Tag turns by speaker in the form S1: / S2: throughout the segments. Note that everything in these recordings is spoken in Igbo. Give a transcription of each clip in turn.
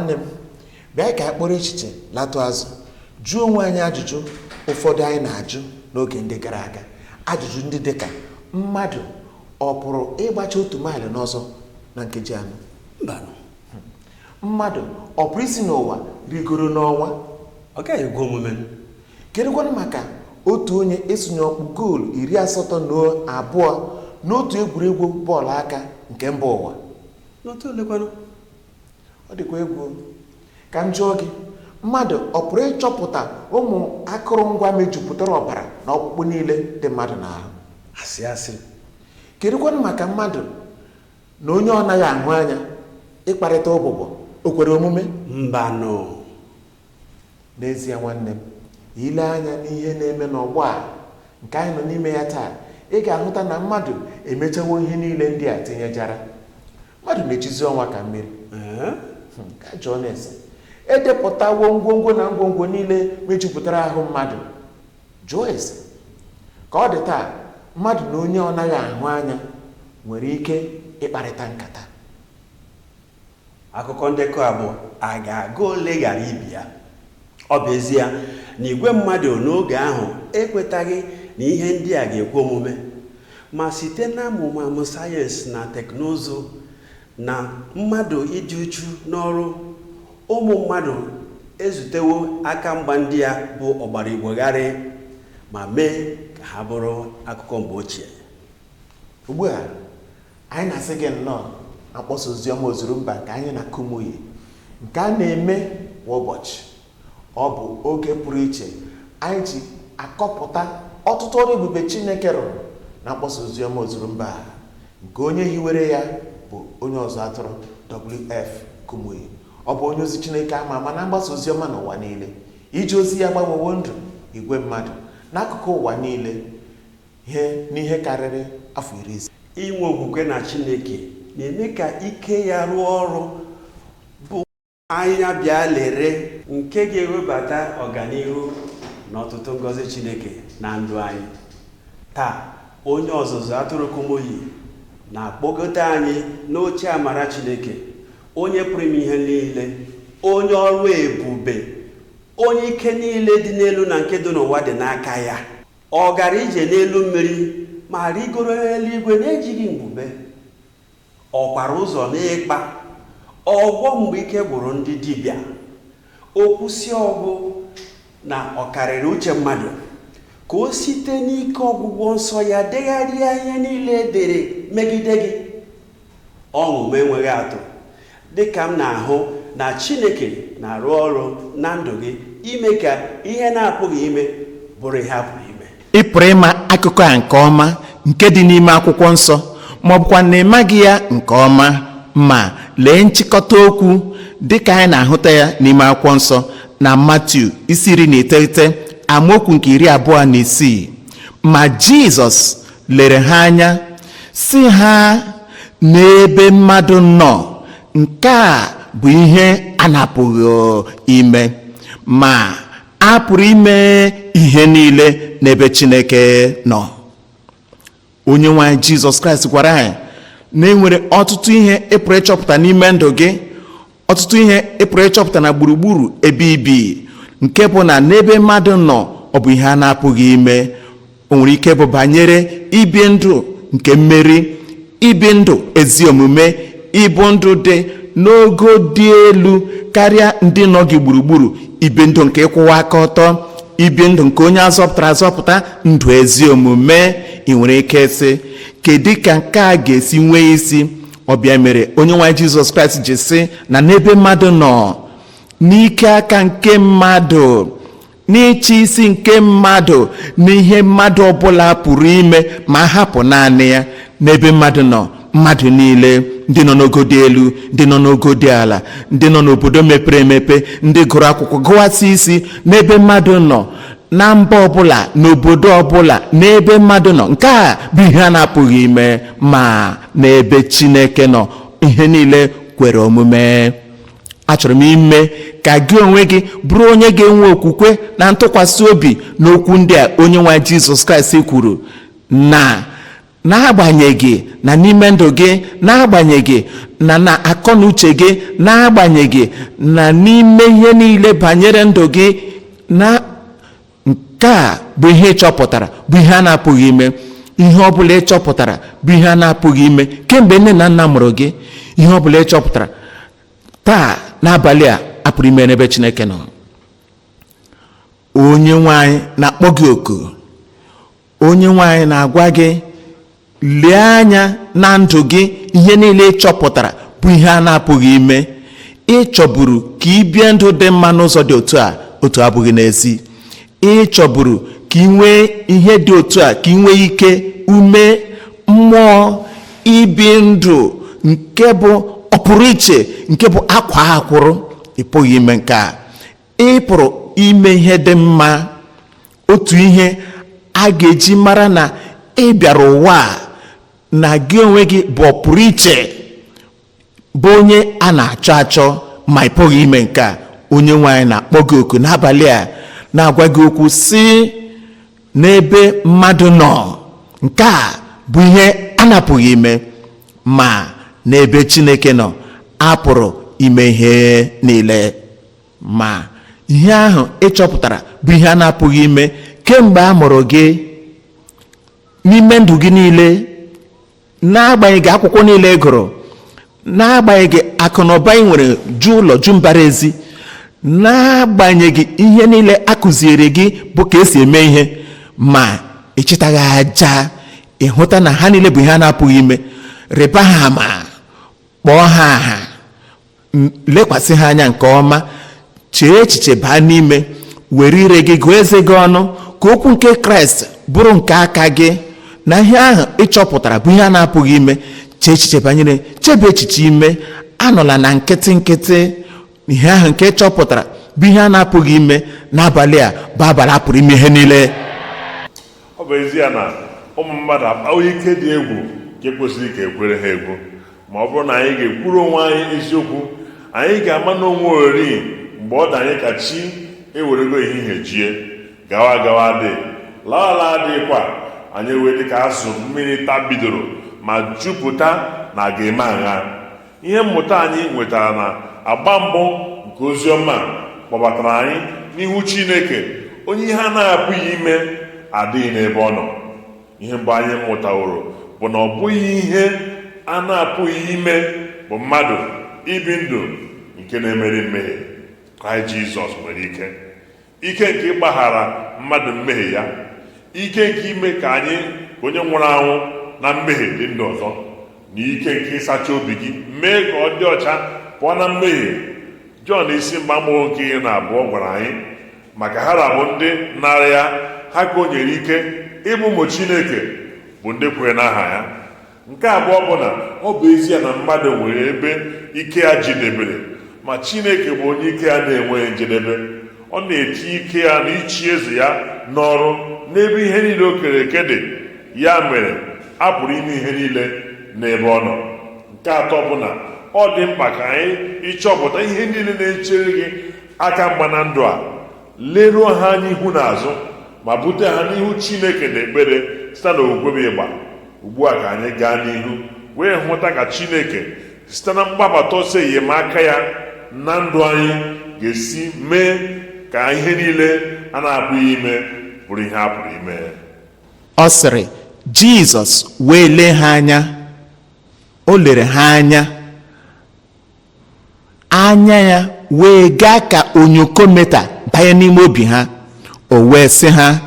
S1: Nwanne m, bịa ka anyị kpọrọ echiche latụ azụ, jụọ onwe anyị ajụjụ ụfọdụ anyị na-ajụ n'oge ndị gara aga. Ajụjụ ndị dị ka: mmadụ ọ pụrụ ịgbacha 1 maịlụ n'ọsọ na nkeji 4?
S2: Mbanụ.
S1: Mmadụ ọ pụrụ isi n'ụwa rigoro n'ọnwa?
S2: Ọ gaghị ekwe omume.
S1: Kedụkwanụ maka otu onye ịsụnye ọkpụ goolu 82 n'otu egwuregwu bọọlụ aka nke mba ụwa?
S2: N'otu olekwanụ?
S1: Ọ dịkwa egwu. Ka m jụọ gị, mmadụ ọ pụrụ ịchọpụta ụmụ akụrụngwa mejupụtara ọbara na ọkpụkpụ niile dị mmadụ n'ahụ?
S2: Asị asị.
S1: Kedụkwanụ maka mmadụ na onye ọ naghị ahụ anya ịkparịta ụbụbọ, o kwere omume?
S2: Mbanụ.
S1: N'ezie nwanne m, ile anya n'ihe na-eme n'ọgbọ a nke anyị nọ n'ime ya taa, ị ga-ahụta na mmadụ emechawo ihe niile ndị a tinyejara. Mmadụ na-echizi ọnwa ka mmiri. Ka jụọ na-ese, edepụtawo ngwongwo na ngwongwo niile mejupụtara ahụ mmadụ. Jụọ ese. Ka ọ dị taa, mmadụ na onye ọ naghị ahụ anya nwere ike ịkparịta nkata.
S2: Akụkọ ndekọ a bụ a ga-agụ ole ghara ibi ya. Ọ bụ ezie na igwe mmadụ n'oge ahụ ekwetaghị na ihe ndị a ga-ekwe omume, ma site na amụmamụ sayensị na teknụzụ na mmadụ ịdị uchu n'ọrụ, ụmụ mmadụ ezutewo aka mgba ndị a bụ ọgbara igwegharị ma mee ka ha bụrụ akụkọ mgbe ochie.
S1: Ugbu a anyị na-asị gị nnọọ na mkpọsa oziọma ozuru mba nke anyị na Kumuyi, nke a na-eme kwa ụbọchị. Ọ bụ oge pụrụ iche anyị ji akọpụta ọtụtụ ọrụ ebube Chineke rụrụ na mkpọsa oziọma ozuru mba a, nke onye hiwere ya bụ onye ọzụ atụrụ W.F. Kumuyi. Ọ bụ onye ozi Chineke ama ama na mgbasa oziọma n'ụwa niile. Ije ozi ya gbanwewo ndụ igwe mmadụ n'akụkụ ụwa niile ihe n'ihe karịrị afọ 50.
S2: Inwe okwukwe na Chineke na-eme ka ike ya rụọ ọrụ bụ anya bịa lere nke ga-ewebata ọganihu na ọtụtụ ngọzi Chineke na ndụ anyị. Taa, onye ọzụzụ atụrụ Kumuyi na-akpọgote anyị n'oche amara Chineke, onye pụrụ ime ihe niile, onye ọrụ ebube, onye ike niile dị n'elu na nke dị n'ụwa dị n'aka ya. Ọ gara ije n'elu mmiri ma rigoro n'eluigwe na-ejighị mbube. Ọ kwara ụzọ n'ịkpa, ọgwọ mgbe ike gwụrụ ndị dibịa. Okwu si ọgwụ na ọ karịrị uche mmadụ, ka o site n'ike ọgwụgwọ nsọ ya degharịa ihe niile e dere megide gị. Ọṅụ m enweghị atụ dịka m na-ahụ na Chineke na-arụ ọrụ na ndụ gị ime ka ihe na-apụghị ime bụrụ ihe a pụrụ ime.
S1: Ị pụrụ ịma akụkọ a nke ọma nke dị n'ime akwụkwọ nsọ, ma ọ bụkwa na ị maghị ya nke ọma, ma lee nchịkọta okwu dịka anyị na-ahụta ya n'ime akwụkwọ nsọ na Matiu isi 19 amaokwu nke 26. Ma Jizọs lere ha anya sị ha, n'ebe mmadụ nọ nke a bụ ihe a na-apụghị ime, ma a pụrụ ime ihe niile n'ebe Chineke nọ. Onye nwe anyị Jizọs Kraịst gwara anyị na e nwere ọtụtụ ihe ị pụrụ ịchọpụta n'ime ndụ gị, ọtụtụ ihe ị pụrụ ịchọpụta na gburugburu ebe i bi, nke bụ na n'ebe mmadụ nọ ọ bụ ihe a na-apụghị ime. O nwere ike bụ banyere ibi ndụ nke mmeri, ibi ndụ ezi omume, ịbụ ndụ dị n'ogo dị elu karịa ndị nọ gị gburugburu, ibi ndụ nke ịkwụwa aka ọtọ, ibi ndụ nke onye azọpụtara azọpụta, ndụ ezi omume. Ị nwere ike sị, kedu ka nke a ga-esi nwee isi? Ọ bịa mere onye nwe anyị Jizọs Kraịst ji sị na n'ebe mmadụ nọ, n'ike aka nke mmadụ, n'ịchị isi nke mmadụ, n'ihe mmadụ ọbụla pụrụ ime ma a hapụ naanị ya, n'ebe mmadụ nọ, mmadụ niile, ndị nọ n'ogo dị elu, ndị nọ n'ogo dị ala, ndị nọ n'obodo mepere emepe, ndị gụrụ akwụkwọ gụwasị isi, n'ebe mmadụ nọ, na mba ọbụla, n'obodo ọbụla, n'ebe mmadụ nọ, nke a bụ ihe a na-apụghị ime, ma n'ebe Chineke nọ ihe niile kwere omume. Achọrọ m ime ka gị onwe gị bụrụ onye ga-enwe okwukwe na ntụkwasị obi n'okwu ndị a onye nwe anyị Jizọs Kraịst kwuru, na n'agbanyeghị na n'ime ndụ gị, n'agbanyeghị na na akọ na uche gị, n'agbanyeghị na n'ime ihe niile banyere ndụ gị na nke a bụ ihe ị chọpụtara bụ ihe a na-apụghị ime. Ihe ọ bụla ị chọpụtara bụ ihe a na-apụghị ime kemgbe nne na nna mụrụ gị, ihe ọ bụla ị chọpụtara taa n'abalị a apụrụ ime n'ebe Chineke nọ. Onye nwe anyị na-akpọ gị oku. Onye nwe anyị na-agwa gị, lee anya na ndụ gị, ihe niile ị chọpụtara bụ ihe a na-apụghị ime. Ị chọburu ka ị bie ndụ dị mma n'ụzọ dị otu a, otu abụghị n'ezi. Ị chọburu ka ị nwee ihe dị otu a, ka ị nwee ike, ume mmụọ ibi ndụ nke bụ ọpụrụ iche, nke bụ akwa akwụrụ. Ị pụghị ime nke a. Ị pụrụ ime ihe dị mma. Otu ihe a ga-eji mara na ị bịara ụwa a na gị onwe gị bụ ọpụrụ iche, bụ onye a na-achọ achọ, ma ị pụghị ime nke a. Onye nwe anyị na-akpọ gị oku n'abalị a, na-agwa gị okwu si n'ebe mmadụ nọ, nke a bụ ihe a na-apụghị ime, ma n'ebe Chineke nọ a pụrụ ime ihe niile. Ma ihe ahụ ị chọpụtara bụ ihe a na-apụghị ime kemgbe a mụrụ gị, n'ime ndụ gị niile, n'agbanyeghị akwụkwọ niile ị gụrụ, n'agbanyeghị akụ na ụba ị nwere ju ụlọ ju mbara ezi, n'agbanyeghị ihe niile a kụziere gị bụ ka esi eme ihe, ma ị chịtaghị aja ịhụta na ha niile bụ ihe a na-apụghị ime. Rịba ha ama, kpọọ ha aha, lekwasị ha anya nke ọma, chee echiche baa n'ime, were ire gị gụọ eze gị ọnụ, ka okwu nke Kraịst bụrụ nke aka gị na ihe ahụ ị chọpụtara bụ ihe a na-apụghị ime. Chee echiche banyere, chebe echiche ime, anọla na nkịtị nkịtị. Ihe ahụ nke ị chọpụtara bụ ihe a na-apụghị ime, n'abalị a bụ abalị a pụrụ ime ihe niile.
S3: Ọ bụ ezie na ụmụ mmadụ akpawo ike dị egwu nke kwesịrị ka ekwere ha egwu, ma ọ bụrụ na anyị ga-ekwuru onwe anyị eziokwu, anyị ga-ama n'onwe ori mgbe ọ dị anyị ka chi ewerego ehihie jie, gawa gawa dị, lawa laa adịghịkwa. Anyị wee dị ka azụ mmiri ta bidoro ma jupụta na ga-eme aṅa. Ihe mmụta anyị nwetara na agba mbụ nke ozi ọma kpọbatara anyị n'ihu Chineke, onye ihe a na-apụghị ime adịghị n'ebe ọ nọ. Ihe mbụ anyị mụtaworo bụ na ọ bụghị ihe a na-apụghị ime bụ mmadụ ibi ndụ nke na-emeri mmehie. Kraịst Jizọs nwere ike, ike nke ịgbaghara mmadụ mmehie ya, ike nke ime ka anyị ka onye nwụrụ anwụ na mmehie dị ndụ ọzọ, na ike nke ịsacha obi gị mee ka ọ dị ọcha pụọ na mmehie. Jọn isi mgba amaokwu nke 12 gwara anyị maka ha rabụ ndị nara ya, ha ka o nyere ike ịbụ ụmụ Chineke, bụ ndị kwere n'aha ya. Nke abụọ bụ na ọ bụ ezie na mmadụ nwere ebe ike ya jidebere, ma Chineke bụ onye ike ya na-enweghị njedebe. Ọ na-etinye ike ya na ichi eze ya n'ọrụ n'ebe ihe niile o kere eke dị. Ya mere a pụrụ ime ihe niile n'ebe ọ nọ. Nke atọ bụ na ọ dị mkpa ka anyị ịchọpụta ihe niile na-echere gị aka mgba na ndụ a, leruo ha anya ihu na azụ, ma bute ha n'ihu Chineke na ekpere site n'okwukwe bụ ịgba. Ugbu a ka anyị gaa n'ihu wee hụta ka Chineke site na mgbabata ọsọ enyemaka ya na ndụ anyị ga-esi mee ka ihe niile a na-apụghị ime bụrụ ihe a pụrụ ime.
S1: Ọ sịrị, Jizọs wee lee ha anya. O lere ha anya, anya ya wee gaa ka onyokometa banye n'ime obi ha. O wee sị ha,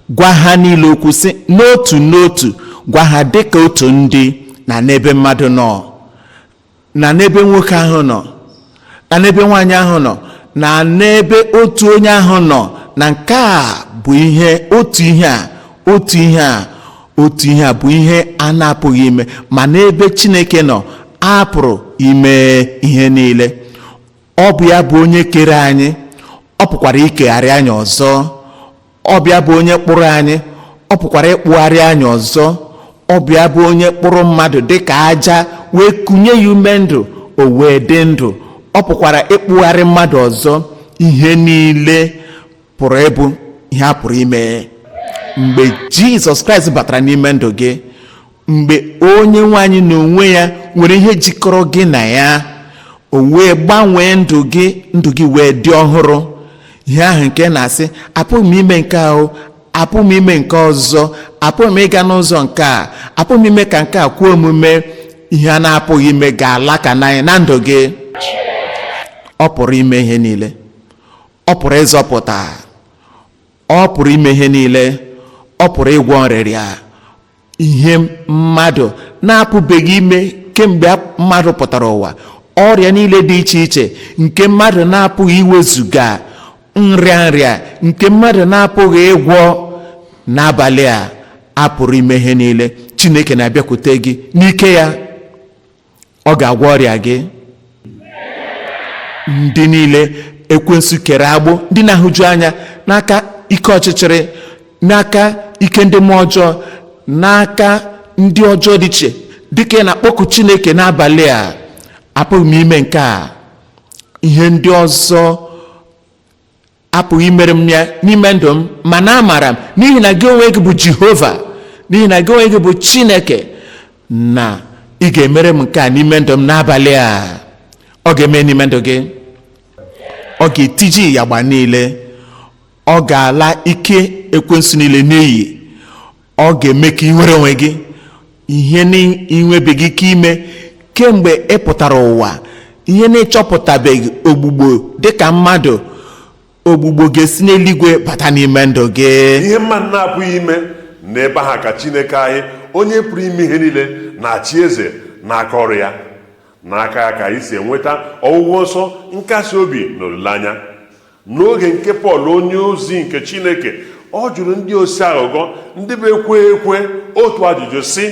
S1: gwa ha niile okwu sị n'otu n'otu, gwa ha dịka otu ndị, na n'ebe mmadụ nọ, na n'ebe nwoke ahụ nọ, na n'ebe nwaanyị ahụ nọ, na n'ebe otu onye ahụ nọ, na nke a bụ ihe otu ihe a, otu ihe a, otu ihe a bụ ihe a na-apụghị ime, ma n'ebe Chineke nọ a pụrụ ime ihe niile. Ọ bụ ya bụ onye kere anyị, ọ pụkwara ikegharị anyị ọzọ. Ọ bụ ya bụ onye kpụrụ anyị, ọ pụkwara ịkpụgharị anyị ọzọ. Ọ bụ ya bụ onye kpụrụ mmadụ dịka aja wee kụnye ya ume ndụ, o wee dị ndụ. Ọ pụkwara ịkpụgharị mmadụ ọzọ. Ihe niile pụrụ ịbụ ihe a pụrụ ime mgbe Jizọs Kraịst batara n'ime ndụ gị. Mgbe onye nwe anyị n'onwe ya nwere ihe jikọrọ gị na ya, o wee gbanwee ndụ gị, ndụ gị wee dị ọhụrụ. Ihe ahụ nke na-asị, apụghị m ime nke ahụ, apụghị m ime nke ọzọ, apụghị m ịga n'ụzọ nke a, apụghị m ime ka nke a kwuo omume, ihe a na-apụghị ime ga-ala ka n'anya na ndụ gị. Ọ pụrụ ime ihe niile, ọ pụrụ ịzọpụta, ọ pụrụ ime ihe niile, ọ pụrụ ịgwọ nrịrịa. Ihe mmadụ na-apụbeghị ime kemgbe mmadụ pụtara ụwa, ọrịa niile dị iche iche nke mmadụ na-apụghị iwezuga, nrịa nrịa nke mmadụ na-apụghị ịgwọ, n'abalị a apụrụ ime ihe niile. Chineke na-abịakwute gị n'ike ya, ọ ga-agwọ ọrịa gị. Ndị niile ekwensu kere agbụ, ndị na-ahụju anya n'aka ike ọchịchịrị, n'aka ike ndị mmụọ ọjọọ, n'aka ndị ọjọọ dị iche, dịka ị na-akpọku Chineke n'abalị a, apụghị m ime nke a, ihe ndị ọzọ apụghị imere m ya n'ime ndụ m, mana amaara m n'ihi na gị onwe gị bụ Jehova, n'ihi na gị onwe gị bụ Chineke, na ị ga-emere m nke a n'ime ndụ m n'abalị a. Ọ ga-eme n'ime ndụ gị. Ọ ga-etiji ịyagba niile, ọ ga-ala ike ekwensu niile n'iyi, ọ ga-eme ka ị nwere onwe gị. Ihe na-enwebeghị ike ime kemgbe ị pụtara ụwa, ihe na-ịchọpụtabeghị ogbugbo dịka mmadụ, ogbugbo ga-esi n'eluigwe bata n'ime ndụ gị.
S3: Ihe mmadụ na-apụghị ime n'ebe ahụ ka Chineke anyị, onye pụrụ ime ihe niile, na-achị eze n'aka ọrụ ya. N'aka ya ka anyị si enweta ọgwụgwọ nsọ, nkasi obi na olileanya. N'oge nke Pọl onye ozi nke Chineke, ọ jụrụ ndị osi aghụghọ, ndị bụ ekwe ekwe, otu ajụjụ sị,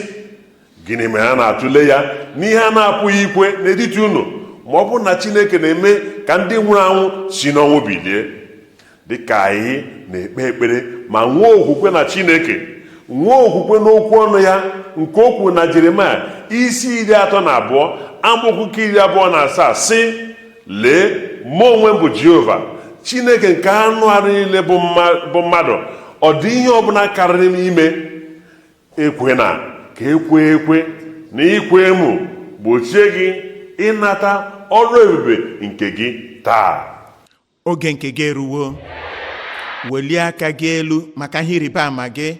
S3: gịnị mere a na-atụle ya n'ihe a na-apụghị ikwe n'etiti unu, ma ọ bụrụ na Chineke na-eme ka ndị nwụrụ anwụ si n'ọnwụ bilie? Dịka anyị na-ekpe ekpere ma nwee okwukwe na Chineke, nwee okwukwe n'okwu ọnụ ya nke o kwuru na Jeremaya isi 32 amaokwu nke 27 sị, lee, mụ onwe m bụ Jehova Chineke nke anụ arụ niile bụ mmadụ, ọ dị ihe ọbụla karịrị m ime? Ekwena ka ekwe ekwe na ikwe emu gbochie gị ịnata ọrụ ebube nke gị taa.
S1: Oge nke gị eruwo. Welie aka gị elu maka ihe ịrịba ama gị.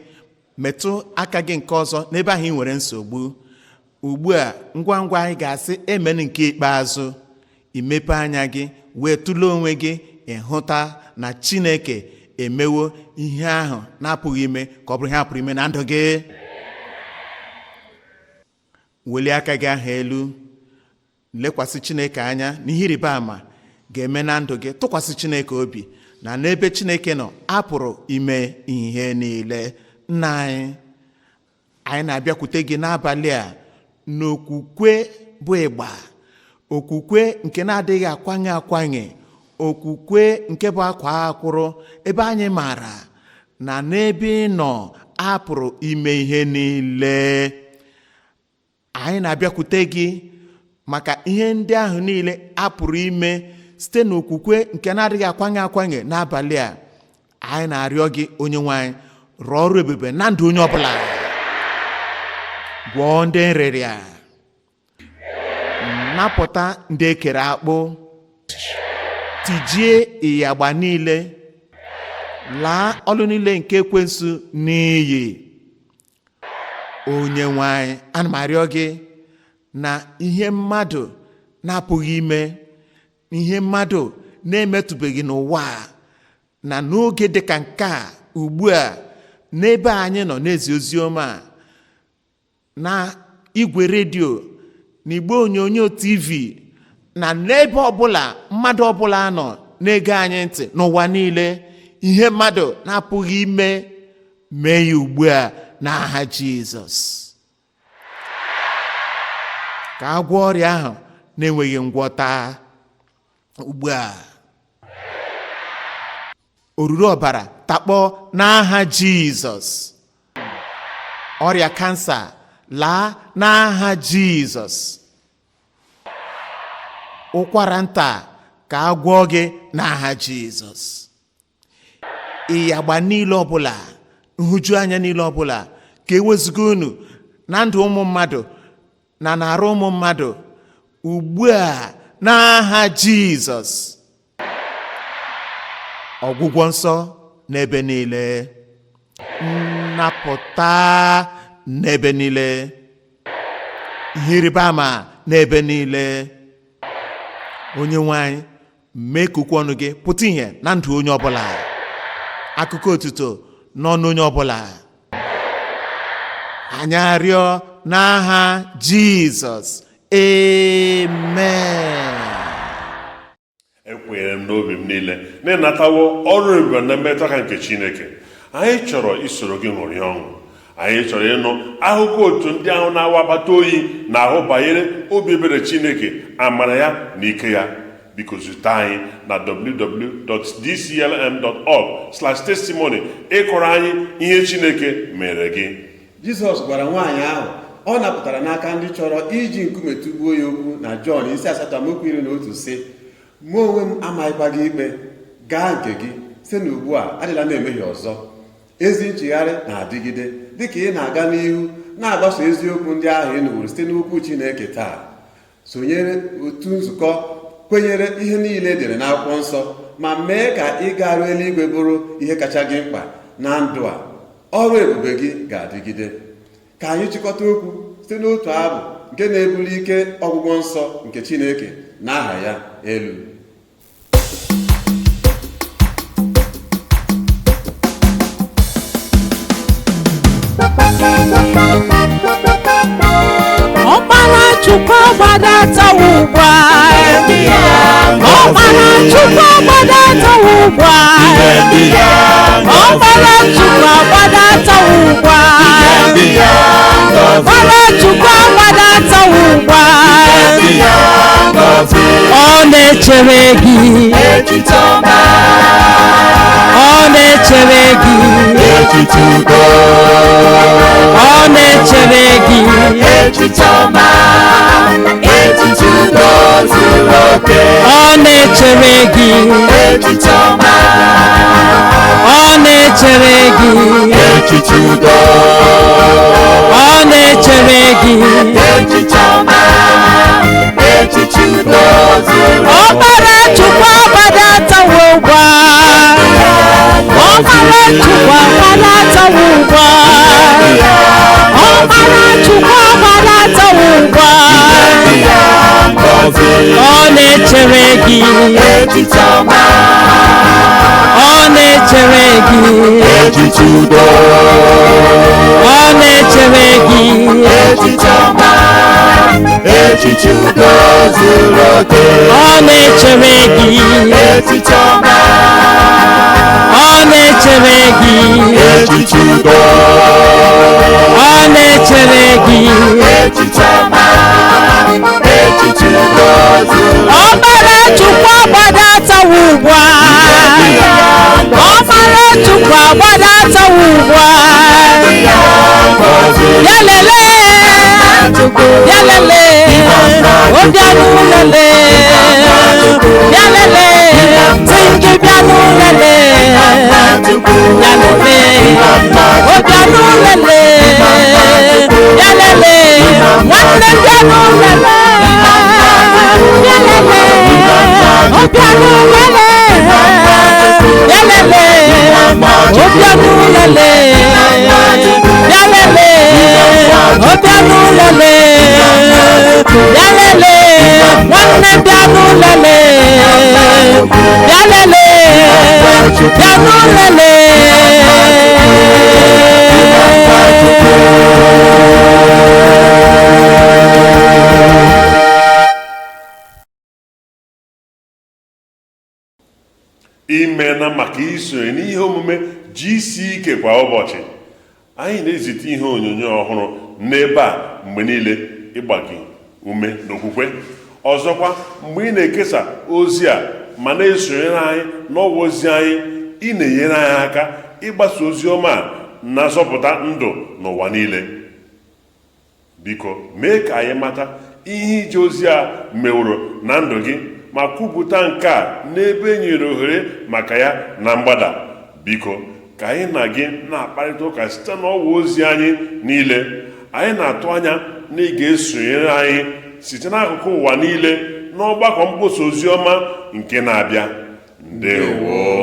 S1: Metụ aka gị nke ọzọ n'ebe ahụ ị nwere nsogbu. Ugbu a, ngwa ngwa anyị ga-asị amen nke ikpeazụ, imepe anya gị wee tụlee onwe gị, ịhụta na Chineke emewo ihe ahụ na-apụghị ime ka ọ bụrụ ihe a pụrụ ime na ndụ gị. Welie aka gị ahụ elu, lekwasị Chineke anya na ihe ịrịba ama ga-eme na ndụ gị. Tụkwasị Chineke obi na n'ebe Chineke nọ a pụrụ ime ihe niile. Nna anyị, anyị na-abịakwute gị n'abalị a n'okwukwe bụ ịgba, okwukwe nke na-adịghị akwanye akwanye, okwukwe nke bụ akwa akwụrụ, ebe anyị maara na n'ebe ị nọ a pụrụ ime ihe niile. Anyị na-abịakwute gị maka ihe ndị ahụ niile a pụrụ ime site n'okwukwe nke na-adịghị akwanye akwanye n'abalị a. Anyị na-arịọ gị, onye nwe anyị, rụọ ọrụ ebube na ndụ onye ọbụla, gwọọ ndị nrịrịa, napụta ndị ekere akpụ, tijie ịyagba niile, laa ọlụ niile nke ekwensu n'iyi. Onye nwe anyị, ana m arịọ gị na ihe mmadụ na-apụghị ime, ihe mmadụ na-emetụbeghị n'ụwa a, na n'oge dị ka nke a ugbu a n'ebe anyị nọ n'ezi ozi ọma a, na igwe redio, na igbe onyonyo TV, na n'ebe ọbụla mmadụ ọbụla nọ na-ege anyị ntị n'ụwa niile, ihe mmadụ na-apụghị ime, mee ya ugbu a n'aha Jizọs. Ka a gwọọ ọrịa ahụ na-enweghị ngwọta ugbu a. Oruru ọbara takpọọ n'aha Jizọs. Ọrịa kansa laa n'aha Jizọs. Ụkwara nta ka a gwọọ gị n'aha Jizọs. Ịyagba niile ọbụla, nhụjuanya niile ọbụla ka ewezuga unu Na ndụ ụmụ mmadụ na n'arụ ụmụ mmadụ ugbu a n'aha Jizọs. Ọgwụgwọ nsọ n'ebe niile, nnapụta n'ebe niile, ihe ịrịba ama n'ebe niile. Onye nwe anyị, mee ka okwu ọnụ gị pụta ìhè na ndụ onye ọbụla, akụkọ otuto n'ọnụ onye ọbụla. Anyị arịọ n'aha Jizọs, amen.
S3: Ekwenyere m n'obi m niile na ịnatawo ọrụ ebube na mmetụ aka nke Chineke. Anyị chọrọ isoro gị ṅụrịa ọṅụ. Anyị chọrọ ịnụ akụkọ otu ndị ahụ na-awụ akpata oyi na ahụ banyere obi ebere Chineke, amara ya na ike ya. Biko zute anyị na www.dclm.org/testimony ịkọrọ anyị ihe Chineke mere gị.
S2: Jizọs gwara nwaanyị ahụ ọ napụtara n'aka ndị chọrọ iji nkume tụgbuo ya okwu na Jọn isi 8 amaokwu 11 sị, mụ onwe m amaghịkwa gị ikpe, gaa nke gị, site n'ugbu a adịla na-emehie ọzọ. Ezi nchegharị na-adịgide dịka ị na-aga n'ihu na-agbaso eziokwu ndị ahụ ị nụworo site n'okwu Chineke taa. Sonyere otu nzukọ kwenyere ihe niile edere n'akwụkwọ nsọ ma mee ka ịgaru eluigwe bụrụ ihe kacha gị mkpa na ndụ a. Ọrụ ebube gị ga-adịgide. Ka anyị chịkọta okwu site n'otu abụ nke na-ebuli ike ọgwụgwọ nsọ nke Chineke na aha ya elu.
S4: Ọkpara Chukwu gbadatawo ugbu a. Ọkpara Chukwu gbadatawo ugbu a. Ọkpara Chukwu gbadatawo ugbu a. Ọkpara Chukwu gbadatawo ugbu a. Ọ na-echere gị. Ọ na-echere gị. Ọ na-echere gị. Ọ na-echere gị. Ọ na-echere gị. Ọ na-echere gị. Ọkpara Chukwu agbadatawo ugbu a. Ọkpara Chukwu agbadatawo ugbu a. Ọkpara Chukwu agbadatawo ugbu a. Ọ na-echere gị. Ọ na-echere gị. Ọ na-echere gị.
S5: Echiche udo zuru oke.
S4: Ọ na-echere gị.
S5: Echiche ọma.
S4: Ọ na-echere gị.
S5: Echiche udo.
S4: Ọ na-echere gị.
S5: Echiche ọma. Echiche udo zuru.
S4: Ọkpara Chukwu agbadatawo ugbu a. Ọkpara Chukwu agbadatawo ugbu a. Bịa lelee. Bịa lelee. O bịanụ lelee. Bịa lelee. Sị gị bịanụ lelee. Bịa lelee. O bịanụ lelee. Bịa lelee. Nwanne bịanụ lelee. Bịa lelee. O bịanụ lelee. Bịa lelee. O bịanụ lelee. Bịa lelee. O bịanụ lelee. Bịa lelee. Nwanne bịanụ lelee. Bịa lelee. Bịanụ lelee.
S3: Imeela maka isonye n'ihe omume GCK kwa ụbọchị. Anyị na-ezite ihe onyonyo ọhụrụ n'ebe a mgbe niile ịgba gị ume n'okwukwe. Ọzọkwa, mgbe ị na-ekesa ozi a ma na-esonyere anyị n'ọwa ozi anyị, ị na-enyere anyị aka ịgbasa ozi ọma a na-azọpụta ndụ n'ụwa niile. Biko mee ka anyị mata ihe ije ozi a meworo na ndụ gị ma kwupụta nke a n'ebe e nyere ohere maka ya na mgbada. Biko ka anyị na gị na-akparịta ụka site n'ọwa ozi anyị niile. Anyị na-atụ anya na ị ga-esonyere anyị site n'akụkụ ụwa niile n'ọgbakọ mgbasa ozi ọma nke na-abịa. Ndewo.